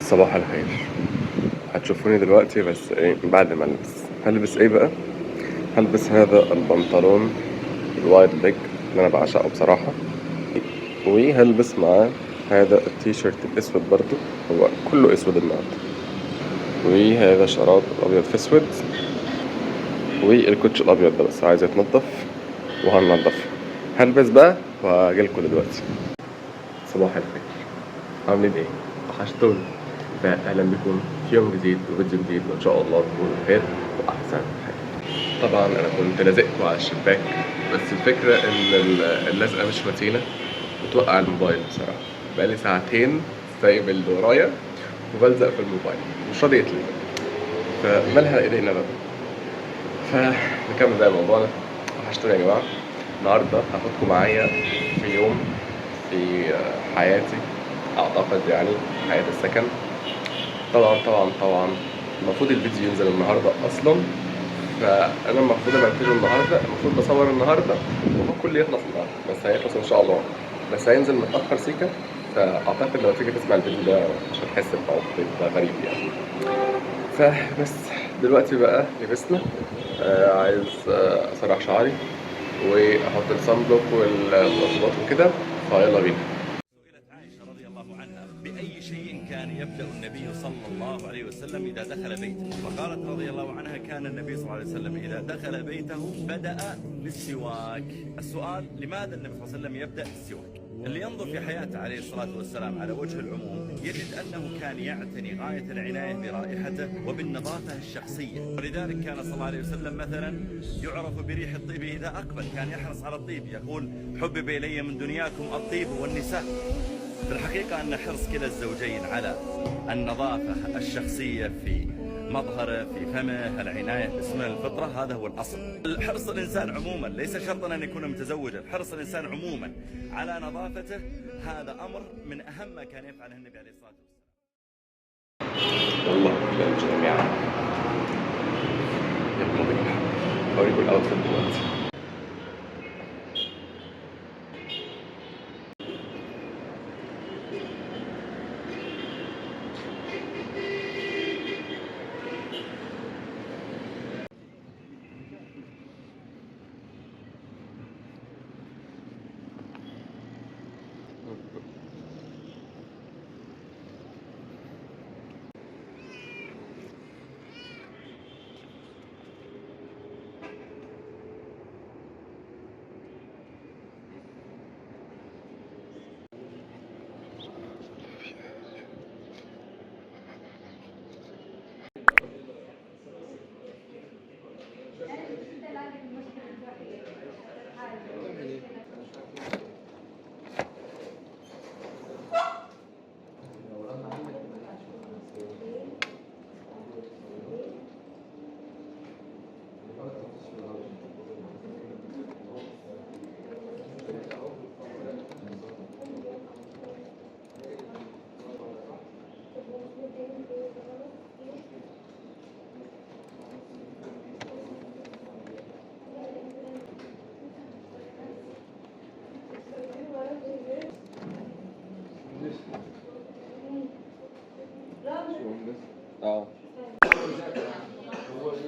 صباح الخير. هتشوفوني دلوقتي بس ايه بعد ما البس. هلبس ايه بقى؟ هلبس هذا البنطلون ال wide leg اللي انا بعشقه بصراحة، وهلبس معاه هذا التيشيرت الاسود برضو، هو كله اسود النهارده، وهذا شراب الابيض في اسود، والكوتش الابيض ده بس عايز يتنضف وهننضفه. هلبس بقى وهجيلكوا دلوقتي. صباح الخير، عاملين ايه؟ وحشتوني. فاهلا بكم في يوم جديد وفيديو جديد، وان شاء الله تكونوا بخير واحسن حاجة. طبعا انا كنت لازقكم على الشباك، بس الفكرة ان اللزقه مش متينة وتوقع الموبايل بصراحة. بقالي ساعتين سايب اللي ورايا وبلزق في الموبايل مش راضي يتلزق، فمالها ايدينا بقى. فنكمل بقى موضوعنا. وحشتوني يا جماعة. النهارده هاخدكم معايا في يوم في حياتي، اعتقد يعني حياة السكن. طبعا طبعا طبعا المفروض الفيديو ينزل النهارده اصلا، فانا المفروض امنتجه النهارده، المفروض بصور النهارده، المفروض كله يخلص النهارده، بس هيخلص ان شاء الله، بس هينزل متاخر سيكا. فاعتقد لو تيجي تسمع الفيديو ده مش هتحس بتوقيت غريب يعني. فبس دلوقتي بقى لبسنا، عايز اسرح شعري واحط ال sun block والمرطبات وكده، فيلا بينا. سئلت عائشة رضي الله عنها بأي شيء كان يبدأ النبي صلى الله عليه وسلم إذا دخل بيته، فقالت رضي الله عنها كان النبي صلى الله عليه وسلم إذا دخل بيته بدأ بالسواك. السؤال لماذا النبي صلى الله عليه وسلم يبدأ بالسواك؟ اللي ينظر في حياته عليه الصلاة والسلام على وجه العموم يجد أنه كان يعتني غاية العناية برائحته وبالنظافة الشخصية، ولذلك كان صلى الله عليه وسلم مثلا يعرف بريح الطيب إذا أقبل، كان يحرص على الطيب، يقول حبب إلي من دنياكم الطيب والنساء. في الحقيقة أن حرص كلا الزوجين على النظافة الشخصية في مظهره، في فمه، العناية بسنن الفطرة، هذا هو الأصل. حرص الإنسان عموما ليس شرطا أن يكون متزوجا، حرص الإنسان عموما على نظافته هذا أمر من أهم ما كان يفعله النبي عليه الصلاة والسلام. والله إلى الجامعة، يلا بينا أوريكم ال outfit دلوقتي.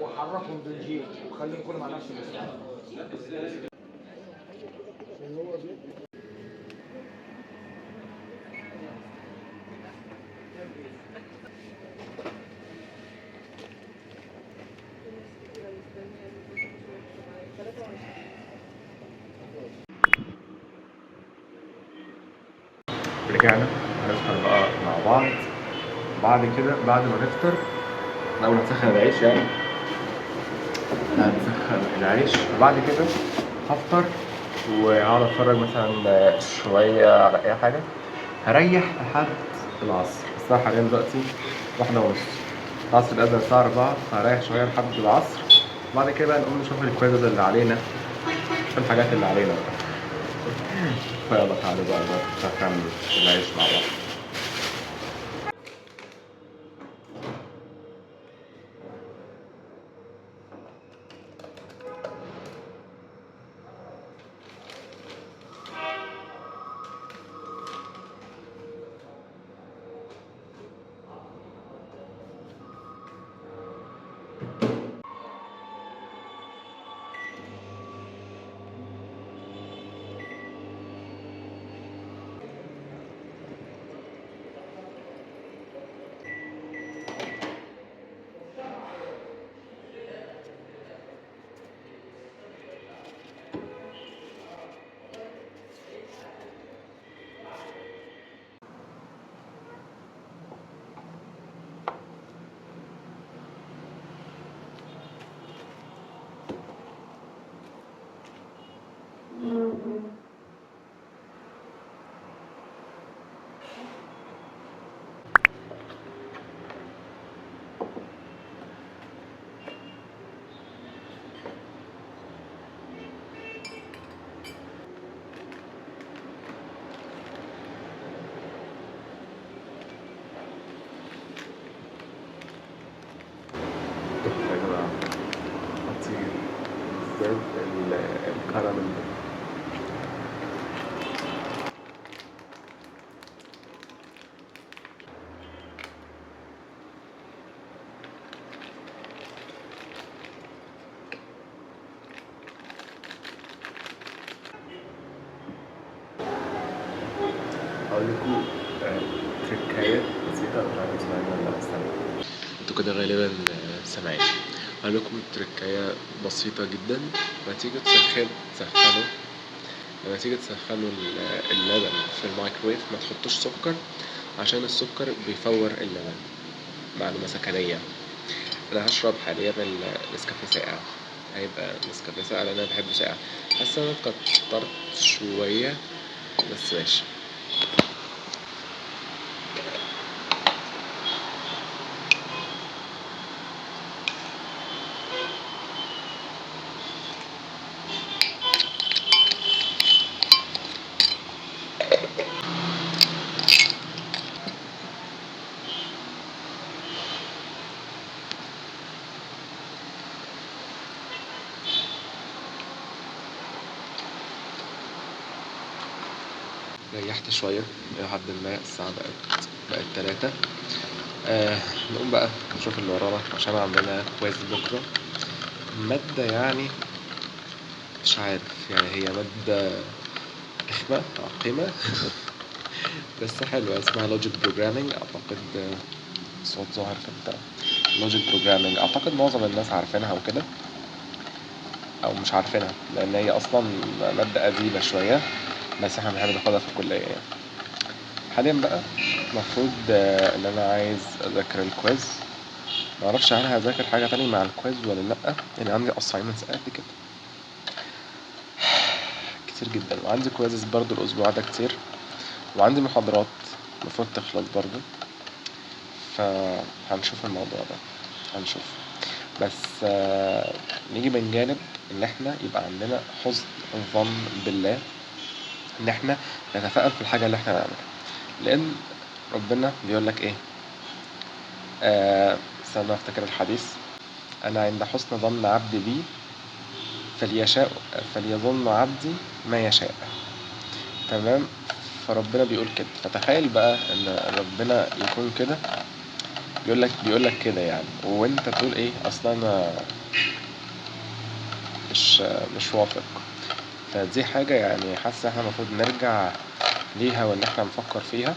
وحركهم بالجيل وخليهم كلهم على نفس المستوى. رجعنا هنفطر بقى مع بعض. بعد كده بعد ما نفطر الأول هنسخن العيش، يعني هنسخن العيش وبعد كده هفطر وهقعد اتفرج مثلا شوية على أي حاجة. هريح لحد العصر، الساعة حاليا دلوقتي 1:30، العصر بيأذن الساعة 4، فهريح شوية لحد العصر. بعد كده بقى نقوم نشوف الكويزز اللي علينا، نشوف الحاجات اللي علينا بقى. فيلا تعالوا بقى نسخن العيش مع بعض. هقول لكم تركايه بسيطة، مش عارف سامعين ولا لا، استنى انتوا كده غالبا سامعين. هقول لكم تركايه بسيطة جدا. لما تيجي تسخنوا، لما تيجي تسخنوا اللبن في الميكرويف ما تحطوش سكر، عشان السكر بيفور اللبن. معلومة سكنية. انا هشرب حاليا النسكافيه ساقع، هيبقى نسكافيه ساقع لان انا بحبه ساقع. حاسس ان انا كترت شوية بس ماشي. ريحت شوية إلى حد ما، الساعة بقت 3. نقوم بقى نشوف اللي ورانا عشان عندنا quiz بكرة. مادة يعني مش عارف، يعني هي مادة رخمة عقيمة بس حلوة، اسمها logic programming. أعتقد الصوت ظاهر في البتاع. logic programming أعتقد معظم الناس عارفينها وكده، أو مش عارفينها لأن هي أصلا مادة قديمة شوية، بس احنا بنحب ناخدها في الكلية يعني. حاليا بقى المفروض ان انا عايز اذاكر ال quiz. معرفش هل هذاكر حاجة تانية مع ال quiz ولا لأ، يعني عندي assignments قد كده كتير جدا، وعندي quizzes برضو الاسبوع ده كتير، وعندي محاضرات المفروض تخلص برضو، فهنشوف الموضوع ده هنشوف. بس نيجي من جانب ان احنا يبقى عندنا حسن الظن بالله، ان احنا نتفائل في الحاجة اللي احنا بنعملها، لان ربنا بيقول لك ايه؟ استنى افتكر الحديث. انا عند حسن ظن عبدي بي فليظن عبدي ما يشاء. تمام؟ فربنا بيقول كده، فتخيل بقى ان ربنا يكون كده بيقول لك كده يعني، وانت تقول ايه؟ اصلا انا مش واثق. فدي حاجة يعني حاسس احنا المفروض نرجع ليها وان احنا نفكر فيها،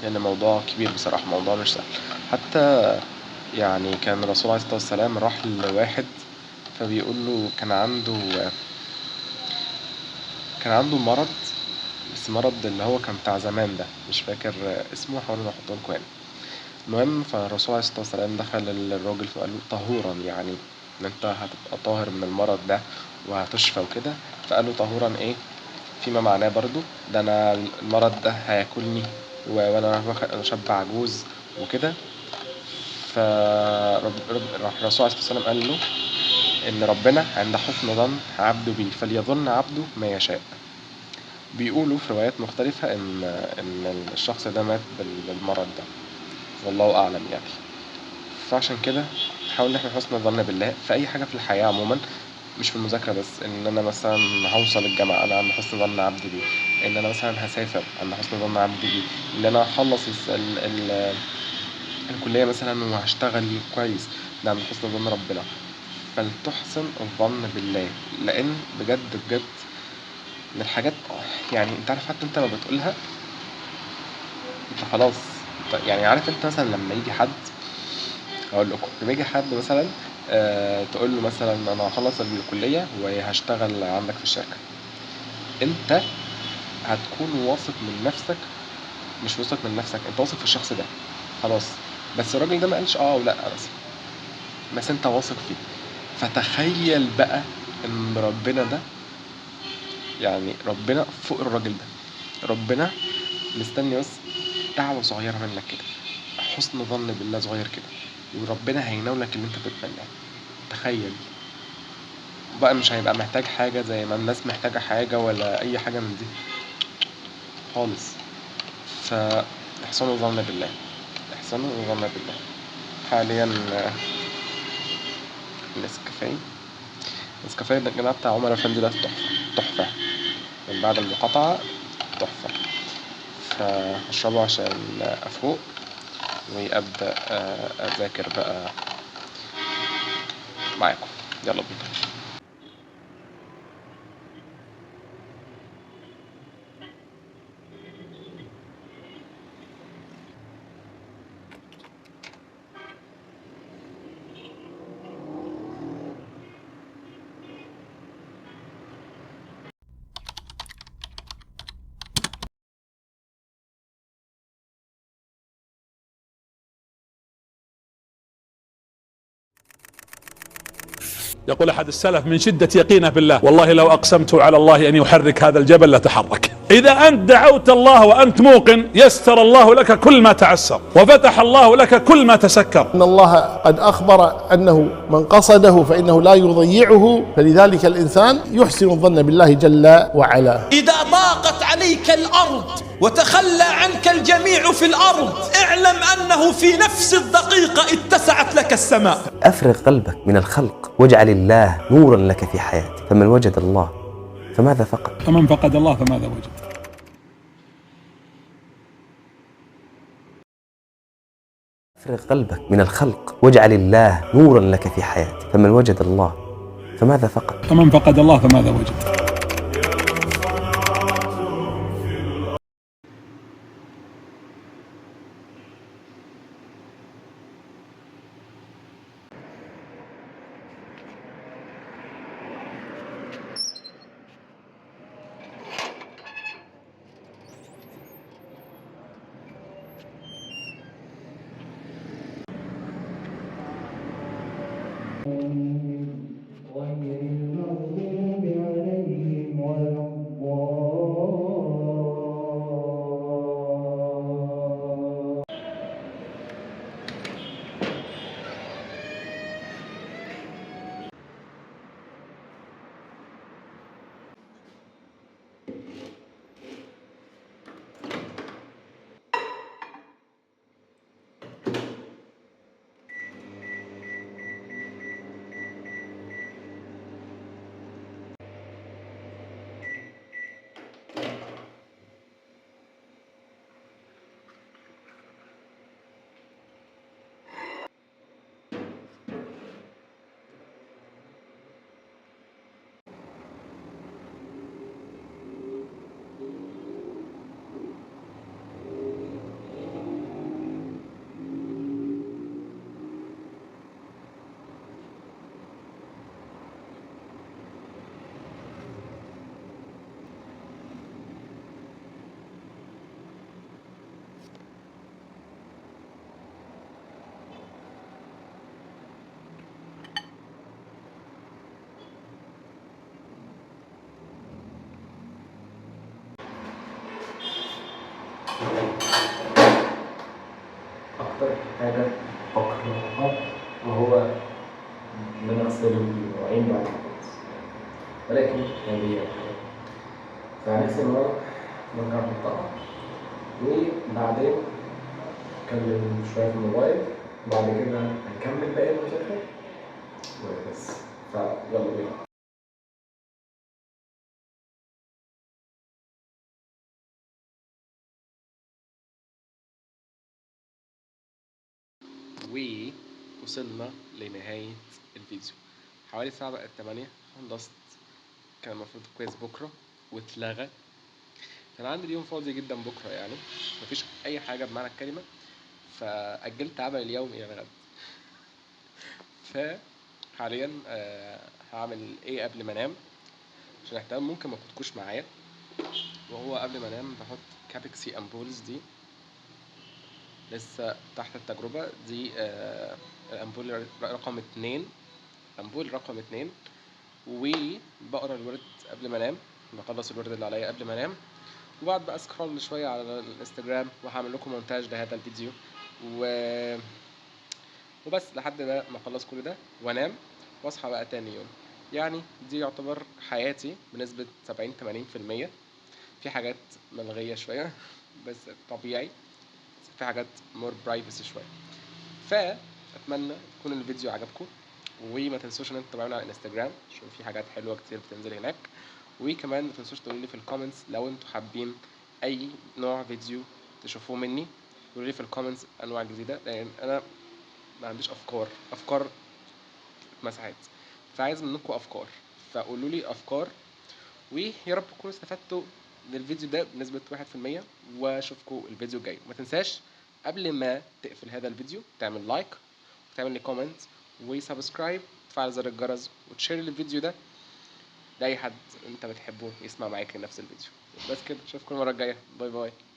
لان الموضوع كبير بصراحة، موضوع مش سهل. حتى يعني كان الرسول عليه الصلاة والسلام راح لواحد فبيقول له كان عنده مرض، بس مرض اللي هو كان بتاع زمان ده مش فاكر اسمه، هحاول احطه لكم هنا. المهم فالرسول عليه الصلاة والسلام دخل للراجل فقال له طهورا، يعني ان انت هتبقى طاهر من المرض ده وهتشفى وكده. فقال له طهورا ايه؟ فيما معناه برضو ده انا المرض ده هياكلني وانا شاب عجوز وكده. فالرسول عليه الصلاة والسلام قال له ان ربنا عند حسن ظن عبده بيه فليظن عبده ما يشاء. بيقولوا في روايات مختلفة ان الشخص ده مات بالمرض ده، والله اعلم يعني. فعشان كده نحاول ان احنا حسن الظن بالله في اي حاجة في الحياة عموما، مش في المذاكرة بس. ان انا مثلا هوصل الجامعة انا عند حسن ظن عبدي بيه، ان انا مثلا هسافر عند حسن ظن عبدي بيه، ان انا هخلص الكلية مثلا وهشتغل كويس، ده عند حسن ظن ربنا. فلتحسن الظن بالله، لان بجد بجد من الحاجات يعني انت عارف، حتى انت ما بتقولها انت خلاص يعني عارف. انت مثلا لما يجي حد، هقول لكم لما يجي حد مثلا تقول له مثلا انا هخلص الكلية وهشتغل عندك في الشركة، انت هتكون واثق من نفسك، مش واثق من نفسك، انت واثق في الشخص ده خلاص، بس الراجل ده ما قالش اه او لا، بس انت واثق فيه. فتخيل بقى ان ربنا ده، يعني ربنا فوق الراجل ده، ربنا مستني بس دعوة صغيرة منك كده، حسن ظن بالله صغير كده، وربنا هيناولك اللي انت بتتمناه. تخيل بقى، مش هيبقى محتاج حاجة زي ما الناس محتاجة حاجة ولا أي حاجة من دي خالص. فاحسنوا ظن بالله، احسنوا ظن بالله. حاليا النسكافيه ده يا جماعة بتاع عمر أفندي ده تحفة تحفة، من بعد المقاطعة تحفة. فهشربه عشان أفوق وأبدأ أذاكر بقى معاكم. يلا بينا. يقول أحد السلف من شدة يقينه بالله: والله لو أقسمت على الله أن يحرك هذا الجبل لتحرك. إذا أنت دعوت الله وأنت موقن يسر الله لك كل ما تعسر، وفتح الله لك كل ما تسكر. إن الله قد أخبر أنه من قصده فإنه لا يضيعه، فلذلك الإنسان يحسن الظن بالله جل وعلا. إذا ضاقت عليك الأرض وتخلى عنك الجميع في الأرض، اعلم أنه في نفس الدقيقة اتسعت لك السماء. أفرغ قلبك من الخلق واجعل الله نورا لك في حياتك، فمن وجد الله فماذا فقد؟ فمن فقد الله فماذا وجد؟ أفرغ قلبك من الخلق واجعل الله نورا لك في حياتك، فمن وجد الله فماذا فقد؟ فمن فقد الله فماذا وجد؟ غير المغضوب عليهم ولا الضالين. أكتر حاجة بكرهها وهو إن أنا أغسل المواعين بعد ما أخلص، ولكن هذه هي الحياة. فهنغسل المواعين ونرجع نحطها، وبعدين نتكلم شوية في الموبايل، وبعد كده هنكمل باقي المذاكرة وبس. فيلا بينا. ووصلنا لنهاية الفيديو. حوالي الساعة بقت 8، خلصت. كان المفروض quiz بكرة واتلغى، فأنا عندي اليوم فاضي جدا بكرة، يعني مفيش أي حاجة بمعنى الكلمة، فأجلت عمل اليوم إلى الغد. فحاليا هعمل إيه قبل ما أنام، عشان احتمال ممكن ما أخدكوش معايا. وهو قبل ما أنام بحط كابكسي ampoules، دي لسه تحت التجربة، دي الأمبول رقم 2، أمبول رقم 2. وبقرا الورد قبل ما انام، بخلص الورد اللي عليا قبل ما انام، وبعد بقى scroll شوية على الانستجرام، وهعمل لكم مونتاج لهذا الفيديو وبس لحد ما اخلص كل ده وانام واصحى بقى تاني يوم. يعني دي يعتبر حياتي بنسبة 70-80%. في حاجات ملغية شوية بس طبيعي، في حاجات more privacy شوية. فأتمنى يكون الفيديو عجبكم، وما تنسوش ان انتوا تتابعونا على الانستجرام عشان في حاجات حلوة كتير بتنزل هناك. وكمان ما تنسوش تقولوا لي في ال comments لو انتوا حابين اي نوع فيديو تشوفوه مني، قولوا لي في ال comments انواع جديدة، لان انا ما عنديش افكار اتمسحت، فعايز منكم افكار، فقولوا لي افكار. ويا رب تكونوا استفدتوا من الفيديو ده بنسبة 1%، واشوفكم الفيديو الجاي. وما تنساش قبل ما تقفل هذا الفيديو تعمل like وتعمل لي comment و subscribe وتفعل زر الجرس وت share الفيديو ده لأي حد انت بتحبه يسمع معاك نفس الفيديو. بس كده، اشوفكم المرة الجاية. bye bye.